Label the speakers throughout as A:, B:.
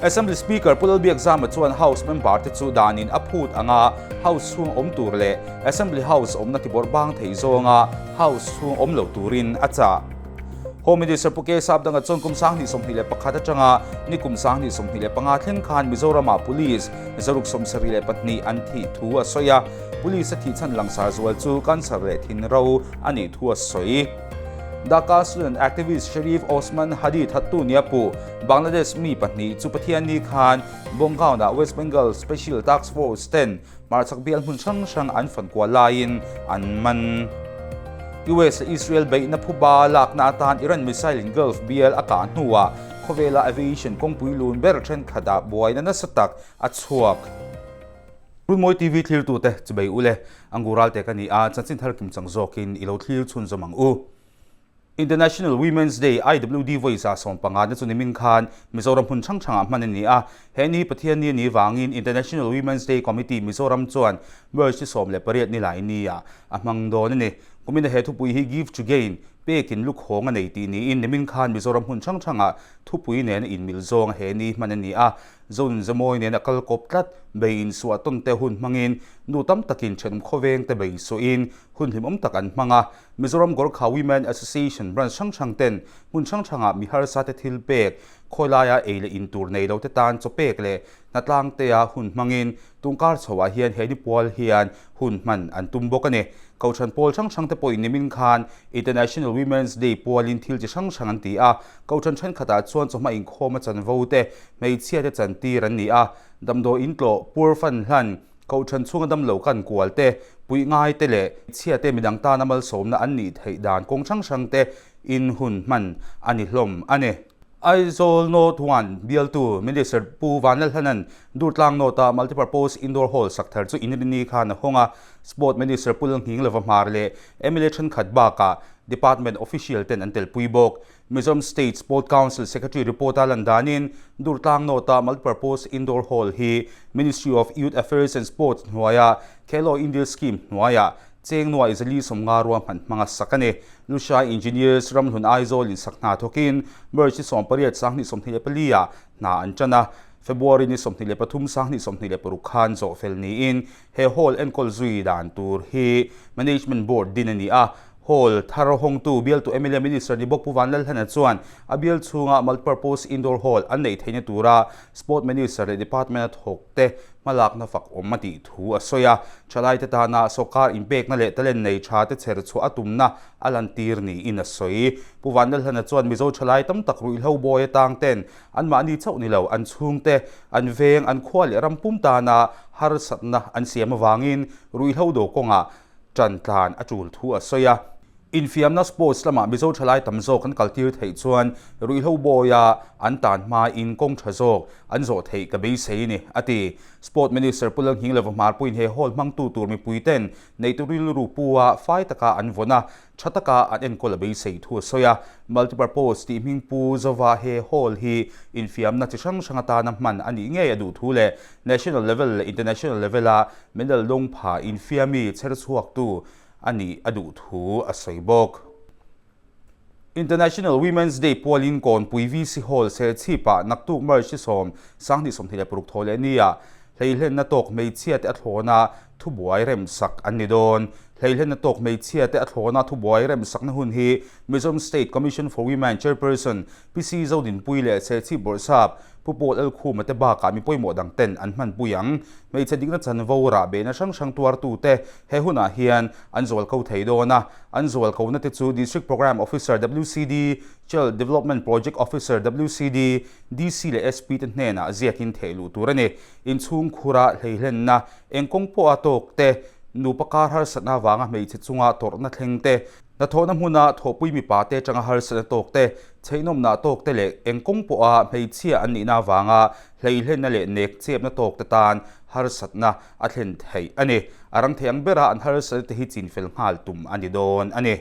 A: Assembly Speaker Pu Lalbiakzama chuan House member te chu danin a phut anga House chhung awm tur leh Assembly House awmna tibawrh bang thei zawnga House chhung awm lo turin a chah. Home Minister Pu K Sapdanga chuan kum 2021 atanga ni kum 2025 thleng khan Mizoramah Police 672 an thih thu a sawi a, Police a thih chhan langsar zual chu cancer leh thin ro a nih thu a sawi. Dhaka student activist Sharif Osman Hadi thattu nia puh Bangladesh mi pahnih chu Pathianni khan Bongaon-ah West Bengal Special Task Force ten hmarchhak bial hmun hrang hrang an fan kual laiin an man. US leh Israel beihna phuba lakna atan Iran missile in Gulf bial a kah hnuah khawvela aviation kawngpui lun ber thenkhatah buaina nasa tak a chhuak. Runmawi TV thlirtute chubei ule Angu Ralte ka ni a, chanchin thar kim chang zawkin i lo thlir chhunzawm ang u. International Women's Day, IWD, vawi 150 na chu nimin khan Mizoram hmun hrang hrangah hman a ni a. He ni Pathian ni a nih vangin International Women's Day Committee Mizoram chuan March ni 18 ni lai nia a hmang dawn a ni. Kumina he thupui hi Give to Gain, pekin lukhawng a nei tih niin nimin khan Mizoram hmun hrang hrangah thupui nena inmil zawng he ni hman a ni a. Zone Zamawi nen a kal kawp tlat, bei insuah tawn te hun hmangin nu tam takin thenawm khawveng te bei suahin hun hlimawm tak an hmang a. Mizoram Gorkha Women Association branch hrang hrang ten hmun hrang hrangah mi harsa te thil pek, khawi laia ei leh in tur nei lo te tan chaw pek leh hnatlang tea hun hmangin tungkar chhoah hian he nipual hian hun hman an tum bawk a ni. Kohhran pawl hrang hrang te pawhin nimin khan International Women's Day pualin thil chi hrang hrang an ti a, kohhran thenkhatah chuan chawhma inkhawm a chanvo te hmeichhia te chantir an ni a, damdawi in tlawh, pur fan hlan, kohhran chhunga damlo kan kual te, puih ngai te leh chhia te midang tana malsawmna an nih theih dan kawng hrang hrang te in hun hman a ni hlawm a ni. Aizawl North One bialtu Minister Pu Vanlalhlanan Durtlang North-a Multipurpose Indoor Hall sak thar chu Inrinni khan a hawng a, Sport Minister Pu Lalnghinglova Hmar leh mla thenkhat bakah Department official ten an telpui bawk. Mizoram State Sport Council Secretary report a lan danin Durtlang North-a Multipurpose Indoor Hall hi Ministry of Youth Affairs and Sports hnuaia Khelo India Scheme hnuaiah cheng nuai 450 ruahman hmanga sak a ni. Lushai Engineers Ramhlun Aizawl in sak hna thawkin March ni 18 2024 ah hna an tan a, February ni 23 2026 khan zawh fel niin he hall enkawl zui dan tur hi Management Board din a ni a. Hall thar hawngtu bialtu mla Minister ni bawk Pu Vanlalhlana chuan a bial chhunga Multipurpose Indoor Hall an neih theihna tura Sport Minister leh Department a thawkte hmalakna fak awm a tih thu a sawi a. Thalaite tana sawrkar inpekna leh talent nei tha te chher chhuah a tumna a lantir niin a sawi. Pu Vanlalhlana chuan Mizo thalai tam tak ruihhlo bawi atang ten anmahni chauh ni lo, an chhungte, an veng, an khua leh ram pum tana harsatna an siam avangin ruihhlo do kawngah ṭan tlan a ṭul thu a sawi a. Infiamna sports lamah Mizo ṭhalai tam zawk an kaltir theih chuan ruihhlo bawia an tan hmain kawng ṭha zawk an zawh theih ka beisei ni, a ti. Sport Minister Pu Lalnghinglova Hmarpuiin he hall hmangtu tur mipuiten neitu rilru pu-a fai taka an vawn a, Tha taka an enkawl a beisei thu a sawi a, Multipurpose tih hming pu Zova he hall hi infiamna chi hrang hrang atana hman a nih ngei a duh thu leh National level leh International level-a medal dawng pha infiami chher chhuaktu a nih a duh thu a sawi bawk. International Women's Day pualin Kawnpui VC Hall Serchhipah naktuk March ni 10, 2026 thaw leh nia Hleihlenna tawk hmeichhia te a thlawna thubuai remsak an ni dawn. Hleihlenna tawk hmeichhia te a thlawna thubuai remsakna hun hi Mizoram State Commission for Women Chairperson PC Zodinpui leh Serchhip Bawrhsap Pu Paul Elkhuma te bakah mi pawimawh dang ten an hmanpui ang. Hmeichhe dikna chanvo rahbehna hrang hrang tuartute he hunah hian an zualko thei dawn a. An zualkona te chu District Programme Officer WCD, Child Development Project Officer WCD, DC leh SP te hnenah ziakin theh luh tur a ni. Inchhung khura hleihlenna, eng kawng pawha tawk te, nupa kar harsatna avanga hmeichhe chunga tawrhna thleng te, hnathawhna hmuna thawhpui mipa te atanga harsatna tawk te, chheihnawmna tawk te leh eng kawng pawha hmeichhia an nihna avanga hleihlenna leh nek chepna tawk te tan harsatna a thlen theih a ni. A rang thei ang bera an harsatna te hi chinfel nghal tum a ni dawn a ni.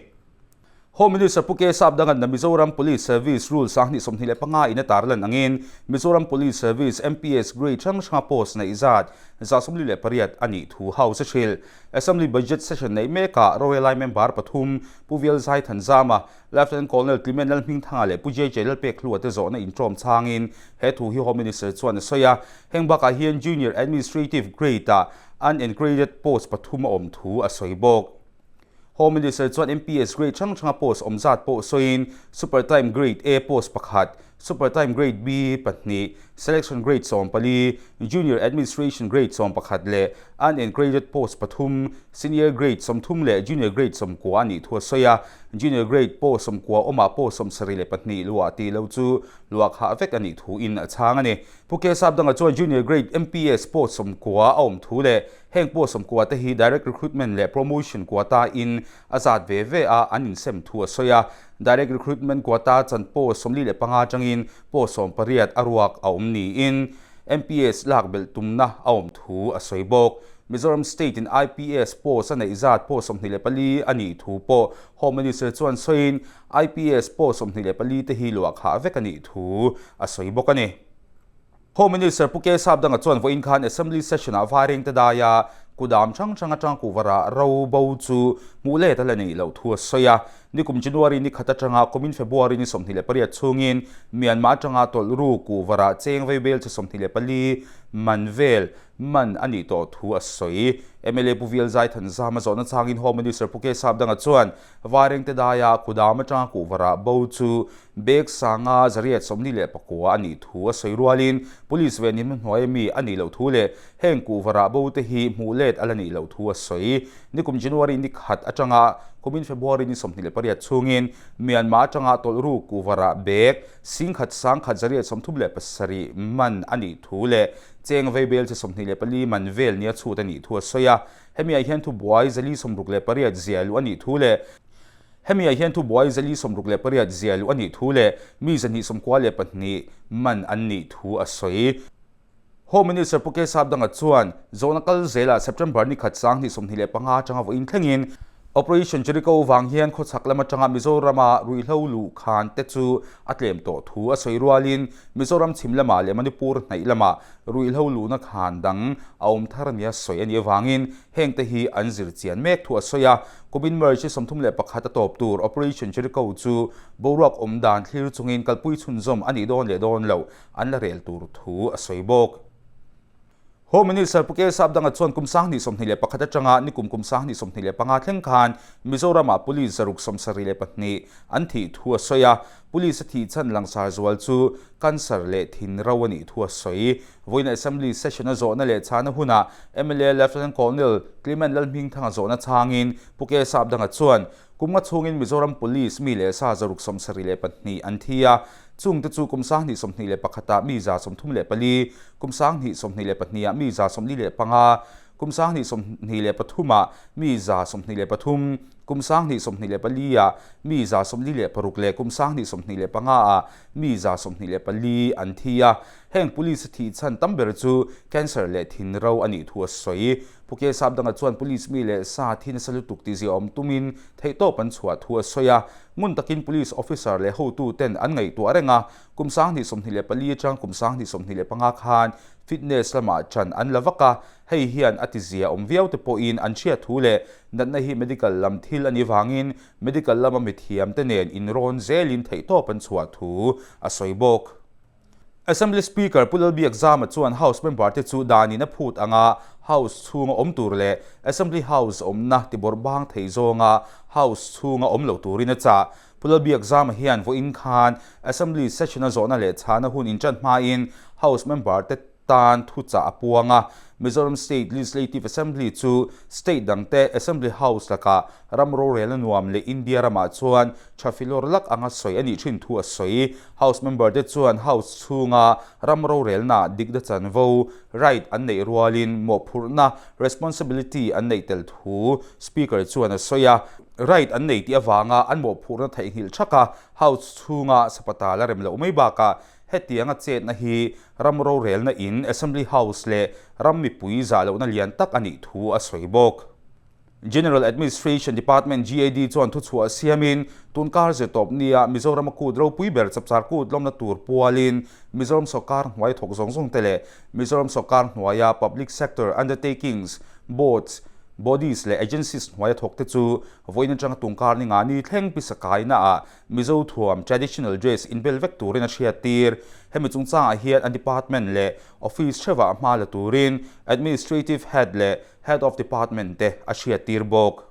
A: Home Minister Pu K Sapdangan na Mizoram Police Service Rule 2025 in a tarlan angin Mizoram Police Service, MPS, Grade hrang hranga post neih zat 48 a nih thu House a hrilh. Assembly Budget Session neih mekah Rorelai member pathum Pu Velzai Thanzama, Lieutenant Colonel Clement Lalhmingthanga leh Pu JJ Lalpekhlua te zawhna inṭawm changin he thu hi Home Minister chuan a sawi a. Heng bakah hian Junior Administrative Grade-ah unengraded post pathum a awm thu a sawi bawk. Home Minister chuan MPS grade hrang hranga post awm zat pawh sawiin Super Time Grade A post pakhat, Super Time Grade B pahnih, Selection Grade 14, Junior Administration Grade 11 leh Unengraded post pathum, Senior Grade 30 leh Junior Grade 90 a nih thu a sawi a. Junior Grade post 90 awmah post 72 luah tih lo chu luah khah vek a nih thuin a chhang a ni. Pu K Sapdanga chuan Junior Grade MPS post 90 a awm thu leh Heng pawh 90 te hi Direct Recruitment leh Promotion quota in a zat ve ve a an insem thu a sawi a. Direct Recruitment quota chan post 45 atangin post 18 a ruak a awm niin MPS lak belh tumna a awm thu a sawi bawk. Mizoram State in IPS post a neih zat post 24 a nih thu pawh Home Minister chuan sawiin IPS post 24 te hi luah khah vek a nih thu a sawi bawk a ni. Home Minister Pu K Sapdanga chuan vawiin khan Assembly Session-ah Vairengte daia kudam hrang hrang atanga kuhvara ro bo chu hmuh let a la neih loh thu a sawi a. Nikum January ni khat atanga kumin February ni 28 chhungin Myanmar atanga tawlh ru kuhvara cheng vei bel che 24 man vel man a nih tawh thu a sawi. Mla Pu Vialzai Thanzama zawhna changin Home Minister Pu K Sapdanga chuan Vairengte daia kudam atanga kuhvara bo chu Bag sanga 849 a nih thu a sawi rualin Police ve ni hnuaia mi a nih loh thu leh heng kuhva rah bo te hi hmuh let a la nih loh thu a sawi. Nikum January ni khat atanga kumin February ni 28 chhungin Myanmar atanga tawlh ru kuhva rah bag 10,000 sangkhat 837 man a nih thu leh cheng vei bel che 24 man vel nia chhut a nih thu a sawi a. Hemi ah hian thubuai 468 ziah luh a nih thu leh Hemi ah hian thubuai 468 ziah luh a nih thu leh mi 292 man an nih thu a sawi. Home Minister Pu K Sapdanga chuan zawhna kal zelah September ni khat 2025 atanga vawiin thlengin Operation Jericho vang hian khawchhak lam atanga Mizorama ruihhlo luh khan te chu a tlem tawh thu a sawi rualin Mizoram chhim lamah leh Manipur hnaih lamah ruihhlo luhna khan dang a awm thar nia sawi a nih avangin Hengte hi an zir chian mek thu a sawi a, kumin March 31 a tawp tur Operation Jericho chu boruak awm dan thlir chungin kalpui chhunzawm a nih dawn leh dawn loh an la rel tur thu a sawi bawk. Home Minister Pu K Sapdanga chuan kum 2021 atanga nikum kum 2025 thleng khan Mizoramah Police 672 an thih thu a sawi a, Police a thih chhan langsar zual chu cancer leh thin ro a nih thu a sawi. Vawiin Assembly Session a zawhna leh chhana hunah mla Lieutenant Colonel Clement Lalhmingthanga zawhna chhangin Pu K Sapdanga chuan kum nga chhungin Mizoram Police mi leh sa 672 an thi a, chungte chu kum 2021 ah mi 34, kum 2022 ah mi 45, kum 2023 ah mi 23, kum 2024 ah mi 46 leh kum 2025 ah mi 24 an thi a. Heng police a thih chhan tam ber chu cancer leh thin ro a nih thu a sawi. Pu K Sapdanga chuan police mi leh sa thi nasa lutuk tih zia awm tumin theihtawp an chhuah thu a sawi a. Ngun takin police officer leh hotu ten an ngaihtuah reng a, kum 2024 atang kum 2025 khan fitness lamah ṭan an la vak a, hei hian a ti zia awm viau te pawhin an hriat thu leh natna hi medical lam thil a nih vangin medical lama mithiam te nen inrawn zelin theihtawp an chhuah thu a sawi bawk. Assembly Speaker Pu Lalbiakzama chuan House member te chu danin a phut anga House chhunga awm tur leh Assembly House awmna tibawrhbang thei zawnga House chhunga awm lo turin a chah. Pu Lalbiakzama hian vawiin khan Assembly session a zawhna leh chhana hun inṭan hmain House member te tan thuchah a puang a. Mizoram State Legislative Assembly chu state dangte Assembly House lakah ram rorelna nuam leh India ramah chuan tha filawr lak anga sawi a nih thin thu a sawi. House member te chuan House chhunga ram rorelna dikna chanvo, right, an neih rualin mawhphurhna, responsibility, an neih tel thu Speaker chuan a sawi a. Right an nei tih avanga an mawhphurhna theihnghilh thak a, House chhunga sapata la rem loh mai bakah Hetianga chetna hi ram rorelna in, Assembly House leh ram mipui zah lohna lian tak a nih thu a sawi bawk. General Administration Department, GAD, chuan thuchhuah siamin tunkar zirtawp nia Mizorama kut ropui ber chapchar kut lawmna tur pualin Mizoram sawrkar hnuai thawk zawng zawng te leh Mizoram sawrkar hnuaia Public Sector Undertakings, Boards, Bodies leh Agencies hnuaia thawk te chu vawiin atanga tungkar ni nga ni thleng pisa kainaah Mizo thuam, traditional dress, inbel vek turin a hriattir. Hemi chungchangah hian a department leh office hrevah hma la turin Administrative Head leh Head of Department te a hriattir bawk.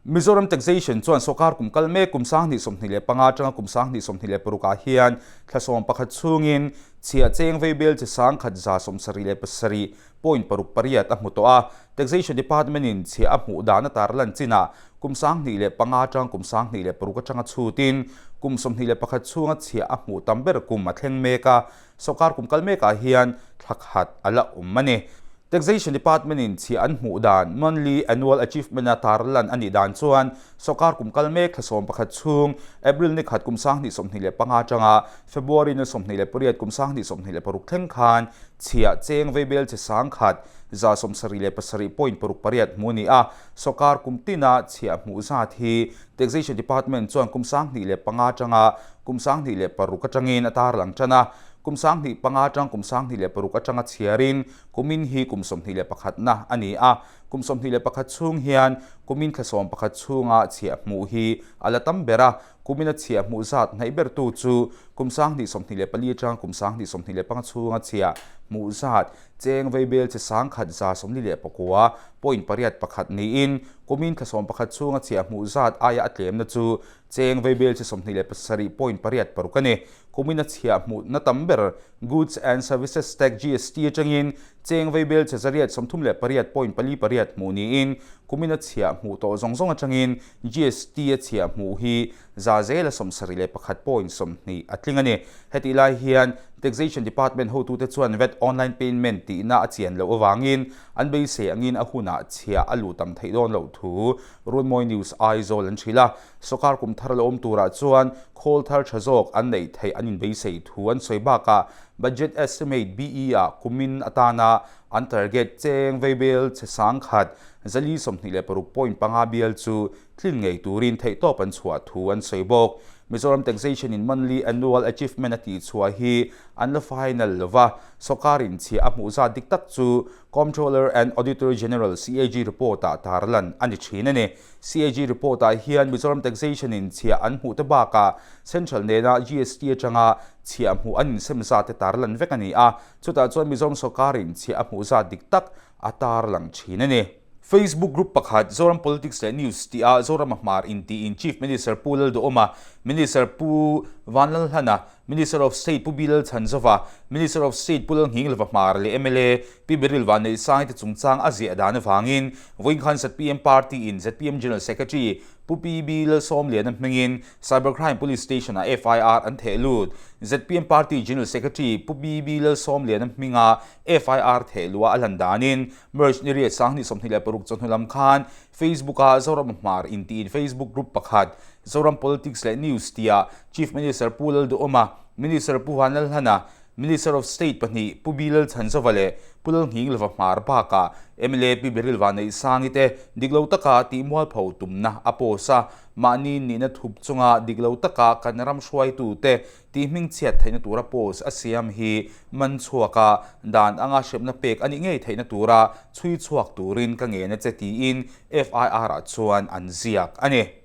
A: Mizoram Taxation chuan sawrkar kum kal mek kum 2025 atanga kum 2026 ah hian thla 11 chhungin chhiah cheng veibel chi 1,177.68 a hmu tawh a. Taxation Department in chhiah a hmuh dan a tarlan chinah kum 2005 atanga kum 2006 atanga chhutin kum 21 chhunga chhiah a hmuh tam ber kum a thleng mek a. Sawrkar kum kal mekah hian thla khat a la awm a ni. Taxation Department-in chhiah an hmuh dan, Monthly Annual Achievement-a tarlan a nih dan chuan sawrkar kum kal mek thla 11 chhung, April ni khat kum 2025 atanga February ni 28 kum 2026 thleng khan chhiah cheng veibel che 1,177.68 hmu a ni a. Sawrkar kum tina chhiah hmuh zat hi Taxation Department chuan kum 2005 atanga kum 2006 atangin a tarlang tan a, kum 2005 atang kum 2006 atanga chhiarin kumin hi kum 21 na a ni a, kum 21 chhung hian kumin thla 11 chhunga chhiah hmuh hi a la tam ber a, kumin a chhiah hmuh zat hnaih bertu chu kum 2024 atang kum 2025 chhunga chhiah hmuh zat cheng veibel chi 1,149.81 niin kumin thla 11 chhunga chhiah hmuh zat aia a tlemna chu Cheng veibel chi 27.86 a ni. Kumin a chhiah hmuhna tam ber Goods and Services Tax, GST, atangin cheng veibel chi 138.48 hmuh niin kumin a chhiah hmuh tawh zawng zawng atangin GST a chhiah hmuh hi 171.20 a tling a ni. Hetih lai hian Taxation Department hotute chuan vat Online Payment tihna a chian loh avangin an beisei angin a hunah chhiah a luh tam theih dawn loh thu Runmawi News Aizawl an hrilh a, sawrkar kum thar la awm turah chuan khawl thar tha zawk an neih theih an inbeisei thu an sawi bakah Budget Estimate, BE, ah kumin atana an target cheng veibel chhe 1000 426.5 bial chu tlin ngei turin theihtawp an chhuah thu an sawi bawk. Mizoram Taxation in Monthly Annual Achievement a tihchhuah hi an la final lova, sawrkar inchhiah a hmuh zat dik tak chu Comptroller and Auditor General, CAG, report-ah tarlan a ni thin a ni. CAG report-ah hian Mizoram Taxation-in chhiah an hmuh te bakah Central nena GST atanga chhiah hmuh an insem zat te tarlan vek a ni a, chutah chuan Mizoram sawrkarin chhiah a hmuh zat dik tak a tarlang thin a ni. Facebook group pakhat Zoram Politics leh News tih-ah Zorama Hmar intiin Chief Minister Pu Lalduhawma, Minister Pu Vanlalhlana, Minister of State Pu Bilal Chhanzova, Minister of State Pu Lalnghinglova Hmar leh mla Pi Beryl Vanneihsangi te chungchang a ziah dan avangin vawiin khan zpm Party in zpm General Secretary Pu PB Lalsawmliana hmingin Cyber Crime Police Station ah FIR an theh lut. Zpm Party General Secretary Pu PB Lalsawmliana hminga FIR theh luah a lan danin March ni riat 2026 chawhnu lam khan Facebook ah Zoram Hmar intiin Facebook group pakhat Zoram Politics leh News tia Chief Minister Pu Lalduhawma, Minister Pu Vanlalhlana, Minister of State pahnih Pu B Lalchhanzova leh Pu Lalnghinglova Hmar bakah mla Pi Beryl Vanneihsangi te dik lo taka tihmualpho tumna a post a, mahni nihna thup chunga dik lo taka kan ram hruaitute tihhmingchhiat theihna tura post a siam hi man chhuaka dan anga hremna pek a nih ngei theihna tura chhui chhuak turin ka ngen a che tiin FIR-ah chuan an ziak a ni.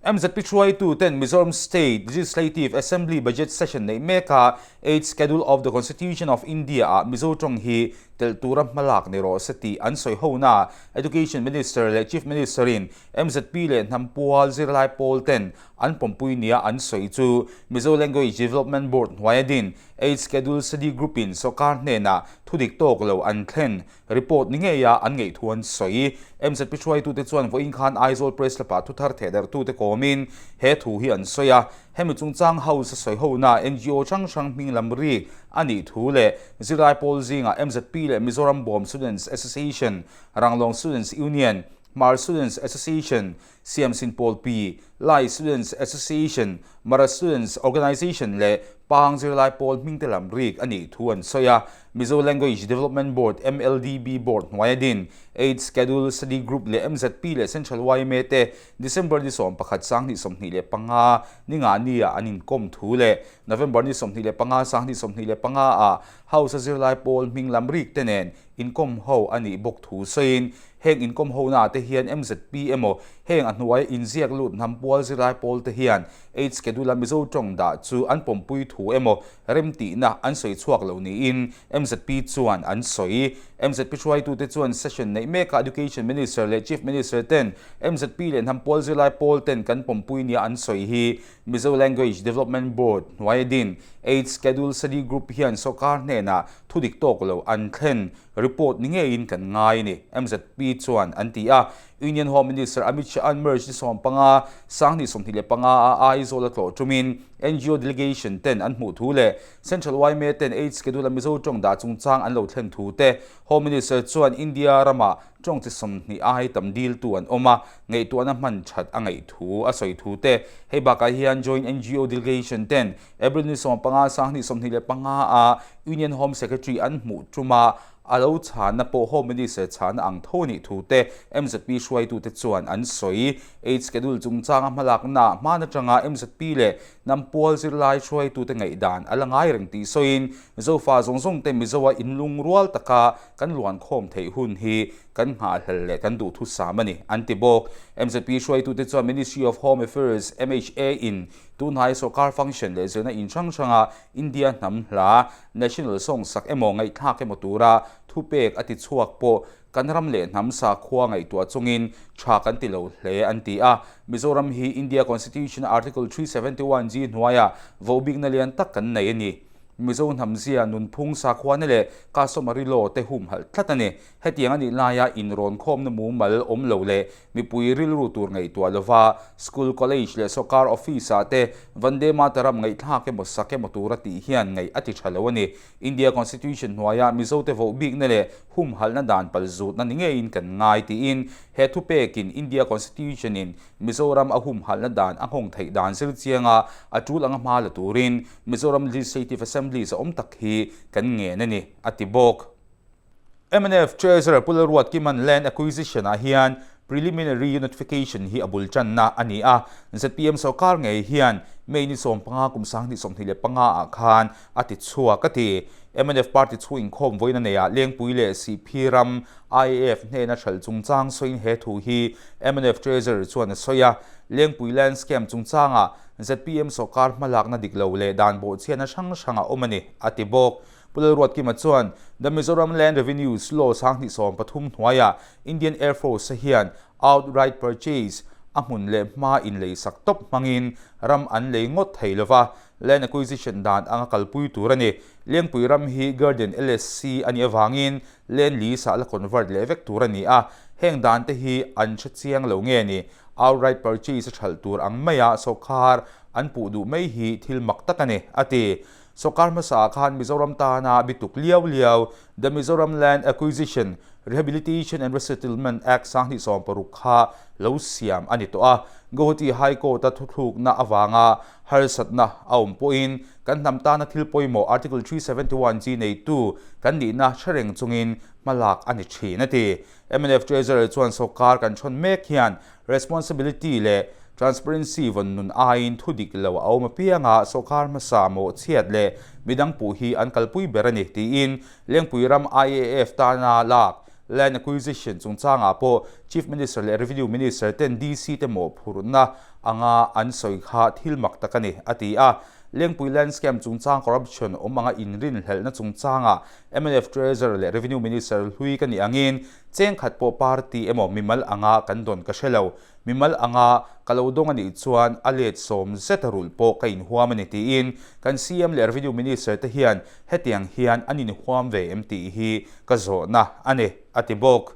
A: MZP hruaitu ten Mizoram State Legislative Assembly Budget Session neih mekah Eighth Schedule of the Constitution of India ah Mizo tawng hi telh tura hmalak ni rawh se tih an sawi hona Education Minister leh Chief Minister in MZP leh hnam pual zirlai pawl ten an pawmpui nia an sawi chu Mizo Language Development Board hnuaia din Eighth Schedule Study Group in sawrkar hnenah thudik tawk lo an thlen Report ni ngeia an ngeih thu an sawi. MZP hruaitute chuan vawiin khan Aizawl Press Club-ah thuthar thehdarhtute kawmin he thu hi an sawi a. Hemi chungchang House a sawi hona NGO hrang hrang hming lam rik a nih thu leh zirlai pawl zingah MZP leh Mizoram Bawm Students Association, Ranglawng Students Union, Hmar Students Association, Siamsin Pawlpi, Lai Students Association, Mara Students Organisation leh Pang zirlai pawl hmingte lam rik a nih thu an sawi a. Mizo Language Development Board, MLDB, Board hnuaia din Eighth Schedule Study Group leh mzp leh Central yma te December ni 11 2025 ni nga nia an inkawm thu leh November ni 25 2025 ah House a zirlai pawl hming lam rik te nen inkawm ho a nih bawk thu sawiin heng inkawm hona te hian mzp emaw heng a hnuaia inziak lut hnam pual zirlai pawl te hian Eighth Schedule a Mizo tawng dah chu an pawmpui thu emaw remtihna an sawi chhuak lo niin mzp chuan an sawi. Mzp hruaitute chuan session neih mekah Education Minister leh Chief Minister ten mzp leh hnam pual zirlai pawl ten kan pawmpui nia an sawi hi Mizo Language Development Board hnuaia din Eighth Schedule Study Group hian sawrkar hnenah thu dik tawk lo an thlen report ni ngeiin kan ngai a ni, mzp chuan an ti a. Union Home Minister Amit Shah-a'n March ni 15, 2025 a Aizawl a tlawh tumin ngo delegation ten an hmuh thu leh Central yma ten Eighth Schedule a Mizo tawng dah chungchang an lo thlen thu te Home Minister chuan India ramah tawng chi 20 ai tam diltu an awm a, ngaihtuahna hman that a ngaih thu a sawi thu te. Hei bakah hian Joint ngo delegation ten April ni 15, 2025 a Union Home Secretary an hmuh tuma a lo chhana pawh Home Minister chhana ang tho a nih thu te mzp hruaitute chuan an sawi. Eighth Schedule chungchanga hmalakna hman atanga mzp leh hnam pual zirlai hruaitute ngaihdan a la ngai reng tih sawiin Zofa zawng zawng te Mizoa inlungrual taka kan luankhawm theih hun hi kan nghahhlel leh kan duhthusam a ni, an ti bawk. Mzp hruaitute chuan Ministry of Home Affairs, mha, in tunhai sorkar function leh zirna in hrang hranga India hnam hla, national song sak emaw ngaihthlak emaw tura thupek a ti chhuak pawh kan ram leh hnam sakhua ngaihtuah chungin tha kan ti lo hle, an ti a. Mizoram hi India Constitution Article 371 G hnuaiah vohbikna lian tak kan nei a ni. Mizo hnamzia nunphung sakhuana leh customary law te humhalh tlat a ni. Hetiang a nih laia inrawnkhawmna mumal awm lo leh mipui rilru tur ngaihtuah lova school, college leh sawrkar office ah te Vande Mataram ngaihthlak emaw sak emaw tura tih hian ngaih a ti tha lo a ni. India Constitution hnuaia Mizote voh bikna leh humhalhna dan palzutna ni ngeiin kan ngai tiin he thupekin India Constitution in Mizoram a humhalhna dan a nghawng theih dan zir chianga a tul anga hma la turin Mizoram Legislative Assembly zahawm tak hi kan ngen a ni, a ti bawk. Mnf Treasurer Pu Lalruatkima'n Land Acquisition-ah hian Preliminary Notification hi a bul tanna a ni a, zpm sorkar ngei hian May ni 15 kum 2025 ah khan a ti chhuak a ti. Mnf party chhung inkhawm vawiin a neiah Lengpui leh Sihphi ram IAF hnena hralh chungchang sawiin he thu hi mnf Treasurer chuan a sawi a, Lengpui Land Scam chungchangah zpm sorkar hmalakna dik lo leh dan bawhchhiatna hrang hrang a awm a ni, a ti bawk. Pu Lalruatkima chuan The Mizoram Land Revenues Law 2013 hnuaiah Indian Air Force hian outright purchase a hmun leh hma inleisak tawp hmangin ram an lei ngawt thei lova, land acquisition dan anga kalpui tur a ni. Lengpui ram hi Garden LSC a nih avangin land lease ah la convert leh vek tur a ni a, heng dan te hi an hre chiang lo nge ni? Outright purchase a thalh tur ang maia sawrkar an puh duh mai hi thil mak tak a ni, a ti. Sawrkar hmasa ah khan Mizoram tana bituk liau liau The Mizoram Land Acquisition, Rehabilitation and Resettlement Act 2016 kha lo siam a ni tawh a. Guwahati High Court-a thuthlukna avanga harsatna a awm pawhin kan hnam tana thil pawimawh Article 371 G neitu kan nihna hre reng chungin hmalak a ni thin a ti. Mnf Treasurer chuan sawrkar kan thawn mek hian responsibility leh transparency vawn nun aiin thu dik lo a awm apianga sawrkar hmasa mawhchhiat leh midang puh hi an kalpui ber a ni tiin Lengpui ram IAF tana lak land acquisition chungchangah pawh Chief Minister leh Revenue Minister ten DC te mawhphurhna anga an sawi kha thil mak tak a ni a ti a. Lengpui land scam chungchang corruption awm anga inrinhlelhna chungchangah Mnf Treasurer leh Revenue Minister hlui ka nih angin cheng khat pawh party emaw mimal anga kan dawn ka hre lo. Mimal anga ka lo dawng a nih chuan a let sawm zet a rulh pawh ka inhuam a ni tiin kan CM leh Revenue Minister te hian hetiang hian an inhuam ve em tih hi ka zawhna a ni, a ti bawk.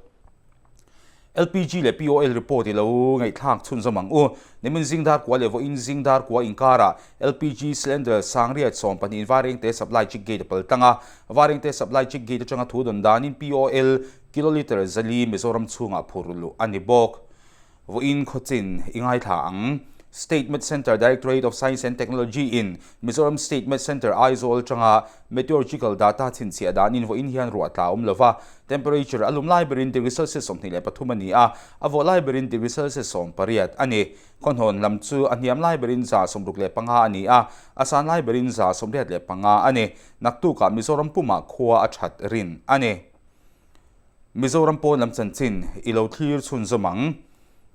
A: LPG leh POL report i lo ngaihthlak chhunzawm ang u. Nimin zing dar kua leh vawiin zing dar kua inkarah LPG cylinder sangriat 12 in Vairengte Supply Check Gate a pal tlang a. Vairengte Supply Check Gate atanga thu dawn danin POL kilolitre 400 Mizoram chhungah phur luh a ni bawk. Vawiin khawchin i ngaithla ang. State Met Centre Directorate of Science and Technology in Mizoram State Met Centre Aizawl atanga meteorological data chhinchhiah danin vawiin hian ruah tla awm lova, temperature a lum lai berin degree Celsius 23 a ni a, a vawh lai berin degree Celsius 18 a ni. Khawhnawn lam chu a hniam lai berin 65 a ni a, a san lai berin 85 a ni. Naktukah Mizoram pumah khua a that rin a ni. Mizoram pawn lam chanchin i lo thlir chhunzawm ang.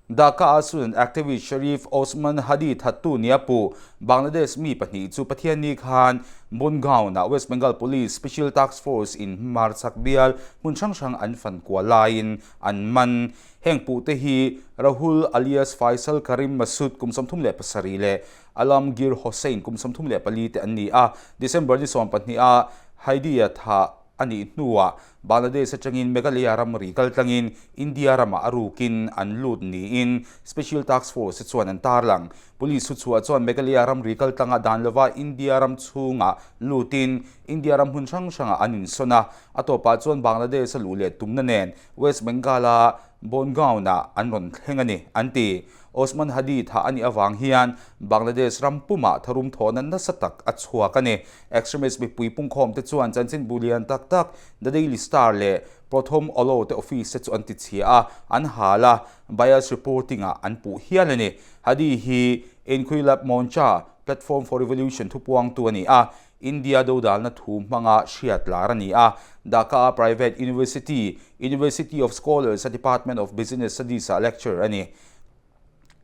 A: Dhaka-a student activist Sharif Osman Hadi thattu nia pu Bangladesh mi pahnih chu Pathianni khan Bongaon-ah West Bengal Police Special Task Force in hmarchhak bial hmun hrang hrang an fan kual laiin an man. Heng puhte hi Rahul alias Faisal Karim Masud kum 37 leh Alamgir Hossain kum 34 te an ni a. December ni 12 a Haidia thah a nih hnuah Bangladesh atangin Meghalaya ramri kaltlangin India ramah a rukin an lut niin Special Task Force te chuan an tarlang. Police thuchhuah chuan Meghalaya ramri kaltlanga dan lova India ram chhungah lutin India ram hmun hrang hrangah an insawn a, a tawpah chuan Bangladesh a luh leh tumna nen West Bengal-a Bongaon-ah an rawn thleng a ni, an ti. Osman Hadi thah a nih avang hian Bangladesh ram pumah tharum thawhna nasa tak a chhuak a ni. Extremist mipui pungkhawm te chuan chanchinbu lian tak tak The Daily Star leh Prothom Alo te office te chu an tichhia a, an hal a, bias reporting ah an puh hial a ni. Hadi hi Inquilab Moncha, Platform for Revolution thupuangtu a ni a, India dodalna thu hmanga hriat lar a ni a, Dhaka-a private university, University of Scholars-a Department of Business Studies-ah lecturer a ni.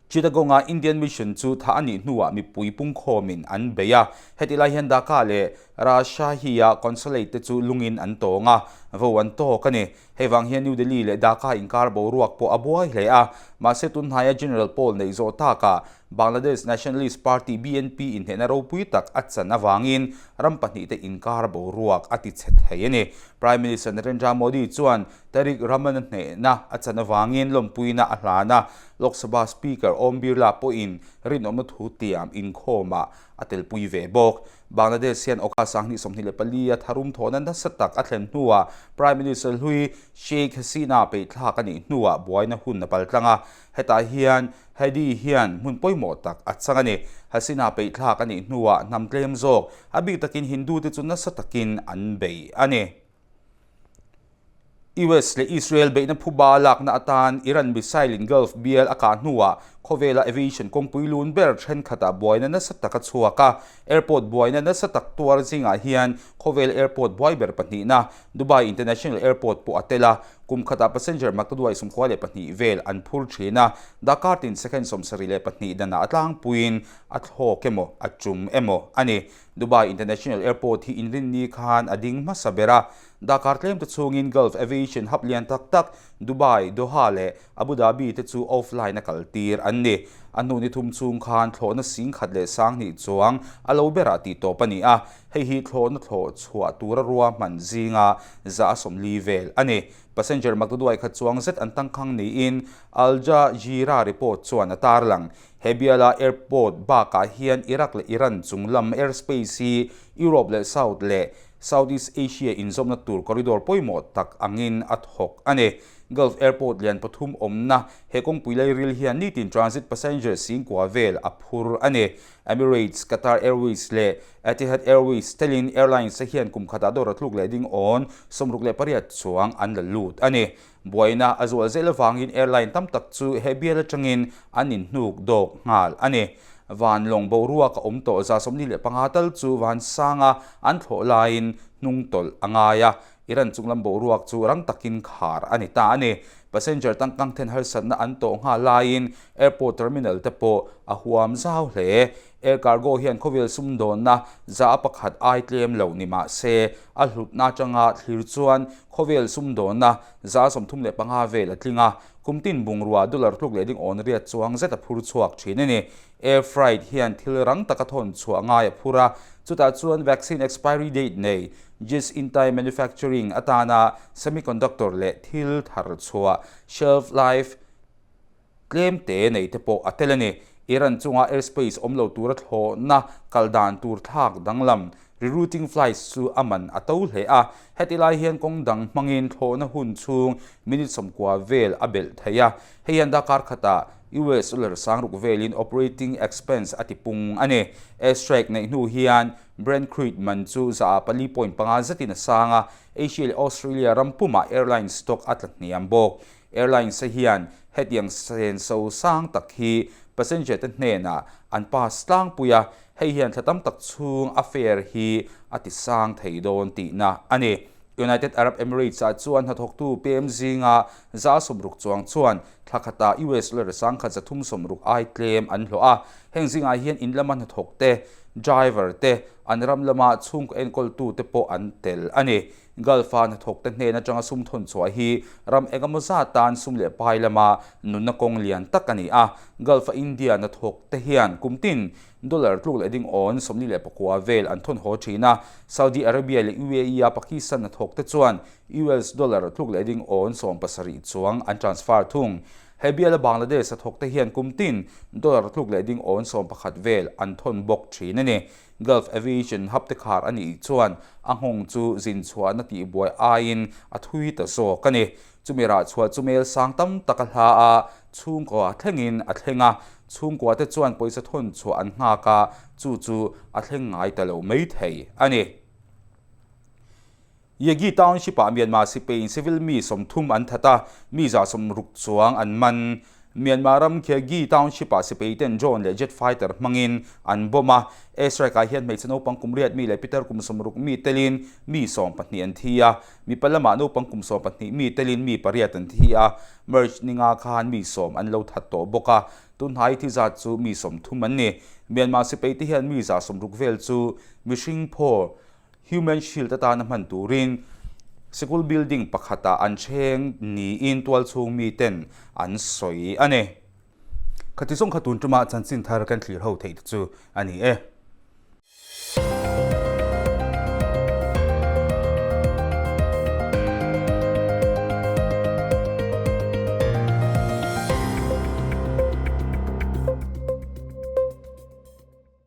A: Chittagong-a Indian Mission chu thah a nih hnuah mipui pungkhawmin an bei a, heti lai hian Dhaka leh Rajshahi-a consulate te chu lungin an tawng a, vo an tawk a ni. Hei vang hian New Delhi leh Dhaka inkar boruak pawh a buai hle a, mahse tunhnaia General Poll neih zawh takah Bangladesh Nationalist Party, BNP, inhnehna ropui tak a chan avangin ram pahnihte inkar boruak a ti chhe thei a ni. Prime Minister Narendra Modi chuan Tarique Rahman-a hnehna a chan avangin lawmpuina a hlan a, Lok Sabha Speaker Om Birla pawhin rinawmna thu tiam inkhawmah a telpui ve bawk. Bangladesh hian August 2024 a tharum thawhna nasa tak a thlen hnuah Prime Minister hlui Sheikh Hasina peihthlak a nih hnuah buaina hun a paltlang a, hetah hian Hadi hian hmun pawimawh tak a chang a ni. Hasina peihthlak a nih hnuah hnam tlem zawk, a bik takin Hindu te chu nasa takin an bei a ni. US leh Israel beihna phuba lakna atan Iran missile in Gulf bial a kah hnuah khawvela aviation kawngpui lun ber thenkhatah buaina nasa tak a chhuak a. Airport buaina nasa tak tuar zingah hian khawvel airport buai ber pahnihna Dubai International Airport pawh a tel a. Kum khatah passenger maktaduai 22 vel an phur thin a, Dakar tin second 72 danah a tlangpuiin a thlawk emaw a tum emaw a ni. Dubai International Airport hi inrinni khan a ding hmasa ber a. Dakar tlemte chhungin Gulf Aviation hub lian tak tak Dubai, Doha leh Abu Dhabi te chu offline a kaltir an ni. A hnu ni thum chhung khan thlawhna 10,002 chuang a lo berah tih tawp a ni a, hei hi thlawhna thlawh chhuah tura ruahman zinga 40 vel a ni. Passenger maktaduai khat chuang zet an tangkhang niin Al Jazeera report chuan a tarlang. He biala airport bakah hian Iraq leh Iran chung lam airspace hi Europe leh South leh Southeast Asia inzawmna tur corridor pawimawh tak angin a thawk a ni. Gulf Airport lian pathum awmna he kawngpui lairil hian nitin transit passenger 9000 vel a phur a ni. Emirates, Qatar Airways leh Etihad Airways telin airlines te hian kum khatah dawr a tluk leh ding awn 68 chuang an la lut a ni. Buaina a zual zel avangin airline tam tak chu he bial atangin an inhnuk dawk nghal a ni. Van lawng boruak a awm tawh 45 tal chu van sanga an thlawh laiin hnung tawlh a ngai a, Iran chunglam boruak chu rang takin khar a ni ta a ni. Passenger tangkang then harsatna an tawh nghal laiin airport terminal te pawh a huam zau hle. Air cargo hian khawvel sumdawnna 1% ai tlem lo ni mah se, a hlutna atanga thlir chuan khawvel sumdawnna 35% vel a tling a, kum tin bungrua dollar tluk leh ding awn riat chuang zet a phur chhuak thin a ni. Air freight hian thil rang taka thawn chhuah ngai a phur a, chutah chuan vaccine expiry date nei, just-in-time manufacturing atana semiconductor leh thil thar chhuah shelf life Tlem te nei te pawh a tel a ni. Iran chunga airspace awm lo tura thlawhna kal dan tur thlak danglam Rerouting flights chu a man a to hle a, heti lai hian kawng dang hmangin thlawhna hun chhung minute 90 vel a belh thei a. Hei hian darkar khatah US dollar sangruk velin operating expense a tipung a ni. Airstrike neih hnu hian Brent crude man chu za ah 4.5 zetin a sang a, Asia leh Australia ram pumah airline stock a tla hniam bawk. Airlines-a hian hetiang senso sang tak hi passenger te hnenah an pass tlangpui a, hei hian thla tam tak chhung a fare hi a ti sang thei dawn tihna a ni. United Arab Emirates-ah chuan hnathawktu pem zinga 60 chuang chuan thla khatah US dollar 1360 ai tlem an hlawh a, heng zingah hian in lama hnathawk te, driver te, an ram lama chhungkaw enkawltu te pawh an tel a ni. Gulf-a hnathawkte hnen atanga sum thawn chhuah hi ram engemaw zat tan sum leh pai lama nunna kawng lian tak a ni a. Gulf-a India hnathawkte hian kum tin dollar tluk leh ding awn 49 vel an thawn haw thin a. Saudi Arabia leh UAE-a Pakistan hnathawkte chuan US dollar tluk leh ding awn 70 chuang an transfer thung. He biala Bangladesh hnathawkte hian kum tin dollar tluk leh ding awn 11 vel an thawn bawk thin a ni. Gulf Aviation hub te khar a nih chuan a nghawng chu zin chhuahna tihbuai aiin a thui ta zawk a ni. Chumi rah chhuah chu mel sang tam tak a hla a, chhungkua thlengin a thleng a, chhungkua te chuan pawisa thawn chhuah an nghak a, chu chu a thleng ngai ta lo mai thei a ni. Yegi Township-ah Myanmar sipain civil mi 30 an that a, mi 60 chuang an man. Myanmar ram Kyagyi Township-ah sipaiten drone leh jet fighter hmangin an bomb a. Airstrike-ah hian hmeichhe naupang kum 8 mi leh pitar kum 60 mi telin mi 12 an thi a, mipa lamah naupang kum 12 mi telin mi pariat an thi a. March ninga khan mi 10 an lo that tawh bawk a, tunhnai thi zat chu mi 30 an ni. Myanmar sipaite hian mi 60 vel chu mihring phaw Human Shield atana hman turin sikul building pakhatah an thleng niin tualchhung miten an sawi a ni. Khati zawng kha tun ṭuma chanchin thar kan thlir ho theih te chu a ni e.